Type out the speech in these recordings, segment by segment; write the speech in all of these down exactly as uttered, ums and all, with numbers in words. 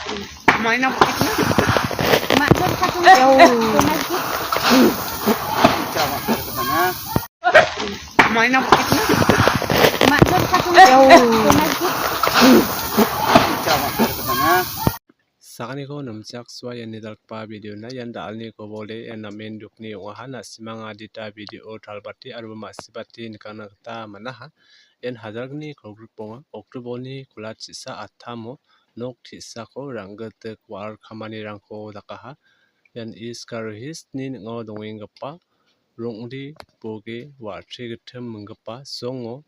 Maina bukitna. Maksud satu. Maina bukitna. Maksud satu. Sakaniko namchaksoa iani dalgipa video-na ian da·alni kobole ian namen dukni ong·aha. Na·simang adita video talbate aro ma·sibate nikangna gita man·aha. Ian hajalgni kolgrikbonga Oktobarni kola chisa attamo nok te·sako rang·gittik wa·ar kamanirangko dakaha. Ian East Garo Hills-ni ning·o dongenggipa rong·de boge wa·achi gittim minggipa songo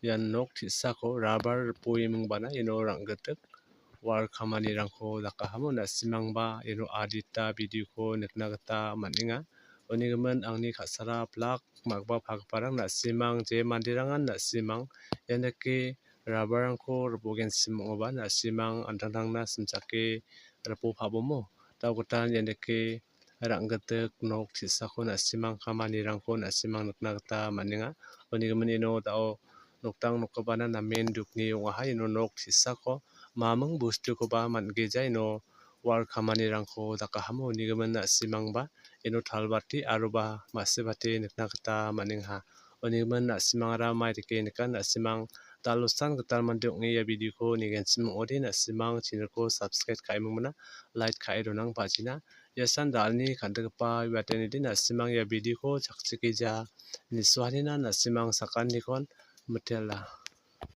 ian nok te·sako rabar ripoe mingbana iano rang·gittik wa·ar kamanirangko dakahamo na·simangba iano adita video-ko nikna gita man·enga. Unigimin angni ka·sara pilak ma·gipa pagiparang na·simang je manderangan na·simang ianike rabar-rangko ribogenchim ong·oba na·simang an·tangtangna simchake ripo pabomo. Dao gital ianike rang·gittik nok te·sako na·simang kamanirangko na·simang nikna gita man·enga. Unigimin ino dao noktang nokgipana namen dukni ong·aha. Ino nok te·sako maming bostukoba man·geja ino wa·ar kamanirangko dakahamo unigimin na·simangba ino talbate aroba ma·sibate nikna gita man·enga. Unigimin na·simangara mai dake nikan na·simang dalosan gital mande ong·e ia video-ko nigenchim ong·ode na·simang channel-ko subscribe ka·e mingmina, like ka·e donang bajina. Iasan da·alni kan·gipa uiatenide na·simang ia video-ko chakchikeja nisuanina na·simang sakanikon mitela.